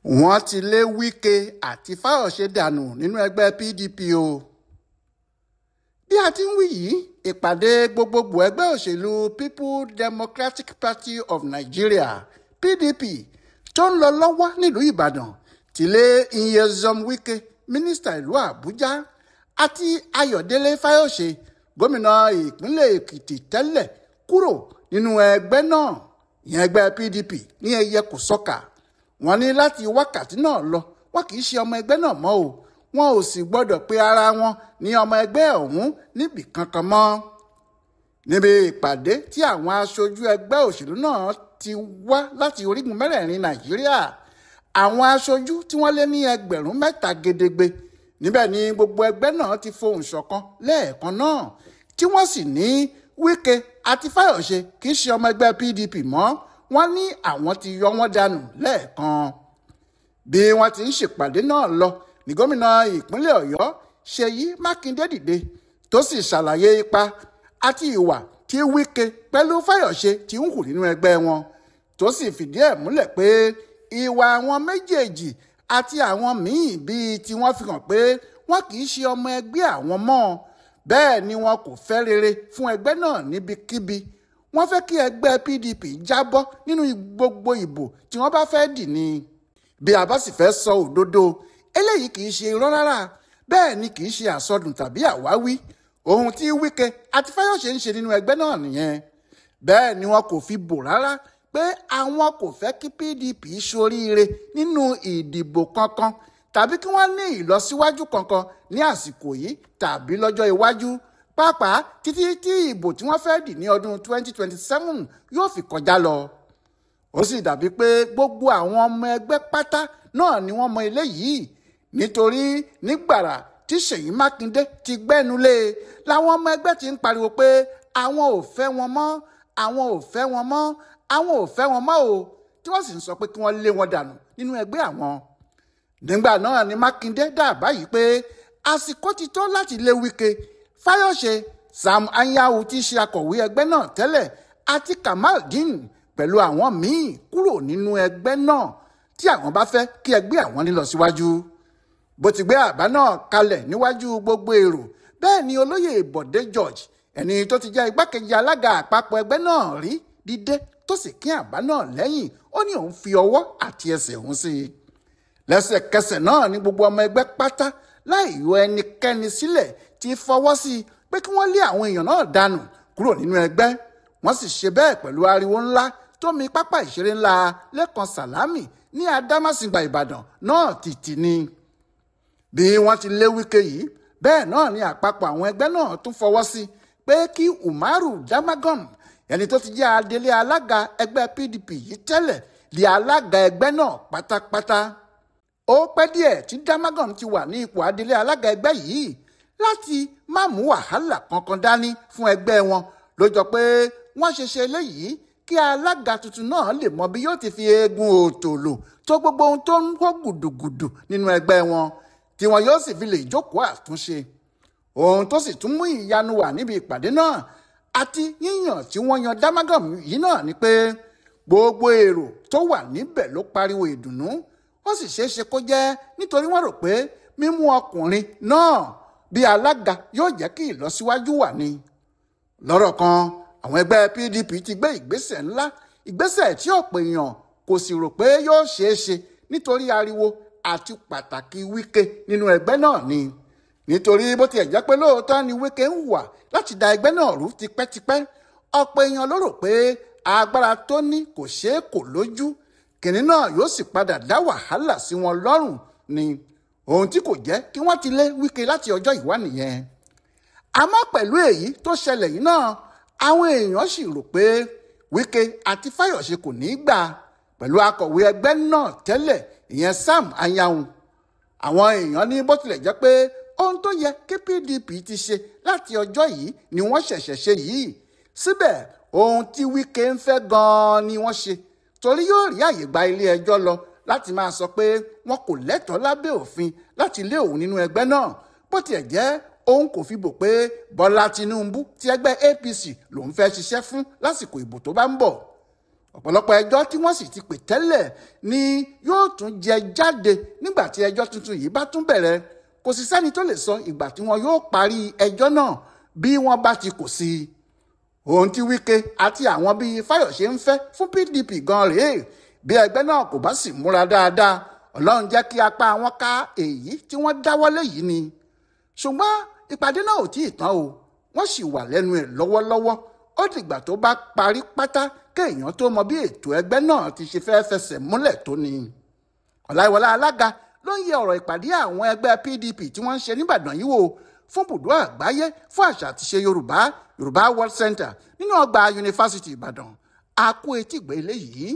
Wọ́n ti lé Wike àti Fáyọ̀ṣe dànù nínú ẹgbẹ́ PDP o. Bí a ti ń wí yìí, ìpàdé gbogbogbò ẹgbẹ́ òṣèlú People Democratic Party of Nigeria (PDP) tó ń lọ lọ́wọ́ nílùú Ìbàdàn ti lé Nyesom Wike, mínísítà ìlú Àbújá, àti Ayọ̀délé Fáyọ̀ṣe, gómìnà ìpínlẹ̀ Èkìtì tẹ́lẹ̀, kúrò nínú ẹgbẹ́ náà, ìyẹn ẹgbẹ́ PDP ní ẹyẹ kò sọ́kà. Wọ́n ní láti wákàtí náà lọ, wọn kì í ṣe ọmọ ẹgbẹ́ náà mọ́ o. Wọn ò sì gbọ́dọ̀ pe ara wọn ní ọmọ ẹgbẹ́ ọ̀hún níbì kankan mọ́. Níbi ìpàdé tí àwọn aṣojú ẹgbẹ́ òṣèlú náà ti wá láti orígun mẹ́rẹ̀ẹ̀rin Nàìjíríà, àwọn aṣojú tí wọ́n lé ní 3,000 gedegbe. Níbẹ̀ ni gbogbo ẹgbẹ́ náà ti fohùn ṣọ̀kan lẹ́ẹ̀kan náà, tí wọ́n sì ní Wike àti Fáyọ̀ṣe kì í ṣe ọmọ ẹgbẹ́ PDP mọ́. Wọ́n ní àwọn ti yọ wọ́n dànù lẹ́ẹ̀kan. Bí wọ́n ti ń ṣèpàdé náà lọ ní gómìnà ìpínlẹ̀ Ọ̀yọ́ Ṣèyí Mákindé dìde, tó sì ṣàlàyé ipa àti ìwà tí Wike pẹ̀lú Fáyọ̀ṣe ti ń hù nínú ẹgbẹ́ wọn, tó sì fìdí ẹ̀ múlẹ̀ pé ìwà àwọn méjèèjì àti àwọn míì bíi tí wọ́n fi hàn pé wọ́n kì í ṣe ọmọ ẹgbẹ́ àwọn mọ́. Bẹ́ẹ̀ ni wọn kò fẹ́ rere fún ẹgbẹ́ náà níbikíbi. Wọ́n fẹ́ kí ẹgbẹ́ PDP jábọ́ nínú gbogbo ìbò tí wọ́n bá fẹ́ dì ní. Bí a bá sì fẹ́ sọ òdodo, eléyìí kì í ṣe irọ́ rárá, bẹ́ẹ̀ ni kì í ṣe àsọdùn tàbí àwáwí. Ohun tí Wike àti Fáyọ̀ṣe ń ṣe nínú ẹgbẹ́ náà nìyẹn. Bẹ́ẹ̀ ni wọn kò fi bò rárá pé àwọn kò fẹ́ kí PDP ṣoríire nínú ìdìbò kankan tàbí kí wọ́n ní ìlọsíwájú kankan ní àsìkò yìí tàbí lọ́jọ́ iwájú, pàápàá títí tí ìbò tí wọ́n fẹ́ dì ní ọdún 2027 yóò fi kọjá lọ. Ó sì dàbí pé gbogbo àwọn ọmọ ẹgbẹ́ pátá náà ni wọ́n mọ eléyìí, nítorí nígbàrà tí Ṣèyí Mákindé ti gbẹ́nu lé làwọn ọmọ ẹgbẹ́ ti ń pariwo pé àwọn ò fẹ́ wọn mọ́, àwọn ò fẹ́ wọn mọ́, àwọn ò fẹ́ wọn mọ́ o, tí wọ́n sì ń sọ pé kí wọ́n lé wọn dànù nínú ẹgbẹ́ àwọn. Nígbà náà ni Mákindé dà báyìí pé àsìkò ti tó láti lé Wike, Fáyọ̀ṣe, Sam Anyanwu tí í ṣe akọ̀wé ẹgbẹ́ náà tẹ́lẹ̀, àti Kamaldeen pẹ̀lú àwọn míì kúrò nínú ẹgbẹ́ náà tí àwọn bá fẹ́ kí ẹgbẹ́ àwọn ní lọ síwájú. Bó ti gbé àbá náà kalẹ̀ níwájú gbogbo èrò, bẹ́ẹ̀ ni olóyè Bọ̀dé George, ẹni tó ti jẹ́ igbákejì alága àpapọ̀ ẹgbẹ́ náà rí, dìde tó sì kín àbá náà lẹ́yìn. Ó ní òun fi ọwọ́ àti ẹsẹ̀ òun sí i. Lẹ́sẹ̀kẹsẹ̀ náà ni gbogbo ọmọ ẹgbẹ́ pátá láì yọ ẹnikẹ́ni sílẹ̀ ti fọwọ́ sí i pé kí wọ́n lé àwọn èèyàn náà dànù kúrò nínú ẹgbẹ́. Wọ́n sì ṣe bẹ́ẹ̀ pẹ̀lú ariwo ńlá tó mi pápá ìṣeré ńlá Lẹ́kan Sàlámì ní Adámàsìngbà Ìbàdàn náà tìtì ni. Bí wọ́n ti lé Wike yìí, bẹ́ẹ̀ náà ni àpapọ̀ àwọn ẹgbẹ́ náà tún fọwọ́ sí pé kí Umaru Damagum, ẹni tó ti jẹ́ adelé alága ẹgbẹ́ PDP yìí tẹ́lẹ̀, di alága ẹgbẹ́ náà pátápátá. Ó pẹ́ díẹ̀ tí Damagum ti wà ní ipò adelé alága ẹgbẹ́ yìí láti má mú wàhálà kankan dání fún ẹgbẹ́ wọn. Ló jọ pé wọ́n ṣe ṣe eléyìí kí alága tuntun náà lè mọ bí yóò ti fi eegun òtòlò tó gbogbo ohun tó ń hó gùdùgùdù nínú ẹgbẹ́ wọn, tí wọn yóò sì fi lè jókòó àtúnṣe. Ohun tó sì tún mú ìyanu wà níbi ìpàdé náà àti yíyàn tí wọ́n yan Damagum yìí náà ni pé gbogbo èrò tó wà níbẹ̀ ló pariwo ìdùnnú. Ó sì ṣeé ṣe kó jẹ́ nítorí wọ́n rò pé mímú ọkùnrin náà bí alága yóò jẹ́ kí ìlọsíwájú wà ní. Lọ́rọ̀ kan, àwọn ẹgbẹ́ PDP ti gbé ìgbésẹ̀ ńlá, ìgbésẹ̀ tí ọ̀pọ̀ èèyàn kò sì rò pé yóò ṣeé ṣe nítorí ariwo àti pàtàkì Wike nínú ẹgbẹ́ náà ni. Nítorí bó tiẹ̀ jẹ́ pé lóòótọ́ ni Wike ń hùwà láti da ẹgbẹ́ náà rú tipẹ́tipẹ́, ọ̀pọ̀ èèyàn ló rò pé agbára tó ní kò ṣeé kò lójú, kìnní náà yóò sì padà dá wàhálà sí wọn lọ́rùn ni. Ohun tí kò jẹ́ kí wọ́n ti lé Wike láti ọjọ́ ìwá nìyẹn. Àmọ́ pẹ̀lú èyí tó ṣẹlẹ̀ yìí náà, àwọn èèyàn sì rò pé Wike àti Fáyọ̀ṣe kò ní í gbà pẹ̀lú akọ̀wé ẹgbẹ́ náà tẹ́lẹ̀, ìyẹn Sam Anyanwu. Àwọn èèyàn ní bó tilẹ̀ jẹ́ pé ohun tó yẹ kí PDP ti ṣe láti ọjọ́ yìí ni wọ́n ṣẹ̀ṣẹ̀ ṣe yìí, síbẹ̀ ohun tí Wike ń fẹ́ gan-an ni wọ́n ṣe, torí yóò rí àyè gba ilé ẹjọ́ lọ láti máa sọ pé wọn kò lẹ́tọ̀ọ́ lábẹ́ òfin láti lé òun nínú ẹgbẹ́ náà. Bó tiẹ̀ jẹ́ òun kò fi bò pé Bọ́lá Tinubu ti ẹgbẹ́ APC lòun fẹ́ ṣiṣẹ́ fún lásìkò ìbò tó bá ń bọ̀. Ọ̀pọ̀lọpọ̀ ẹjọ́ tí wọ́n sì ti pè tẹ́lẹ̀ ni yóò tún jẹ jáde nígbà tí ẹjọ́ tuntun yìí bá tún bẹ̀rẹ̀. Kò sì sẹ́ni tó lè sọ ìgbà tí wọn yóò parí ẹjọ́ náà bí wọ́n bá ti kò sí i. Ohun tí Wike àti àwọn bíi Fáyọ̀ṣe ń fẹ́ fún PDP gan rèé. Bí ẹgbẹ́ náà kò bá sì múra dáadáa, Ọlọ́run jẹ́ kí apá wọn ká èyí tí wọ́n dáwọ́lé yìí ni. Ṣùgbọ́n ìpàdé náà ò tí ì tán o, wọ́n sì wà lẹ́nu ẹ̀ lọ́wọ́lọ́wọ́. Ó dìgbà tó bá parí pátá kéèyàn tó mọ bí ètò ẹgbẹ́ náà ti ṣe fẹ́ fẹsẹ̀ múlẹ̀ tó ni. Ọláìwọlá Alága ló ń yẹ ọ̀rọ̀ ìpàdé àwọn ẹgbẹ́ PDP tí wọ́n ń ṣe nígbàdàn yìí wò fún bùdó àgbáyé fún àṣà àti ṣe Yorùbá, Yorùbá World Center nínú ọgbà Yunifásítì Ìbàdàn. A kú etígbé eléyìí.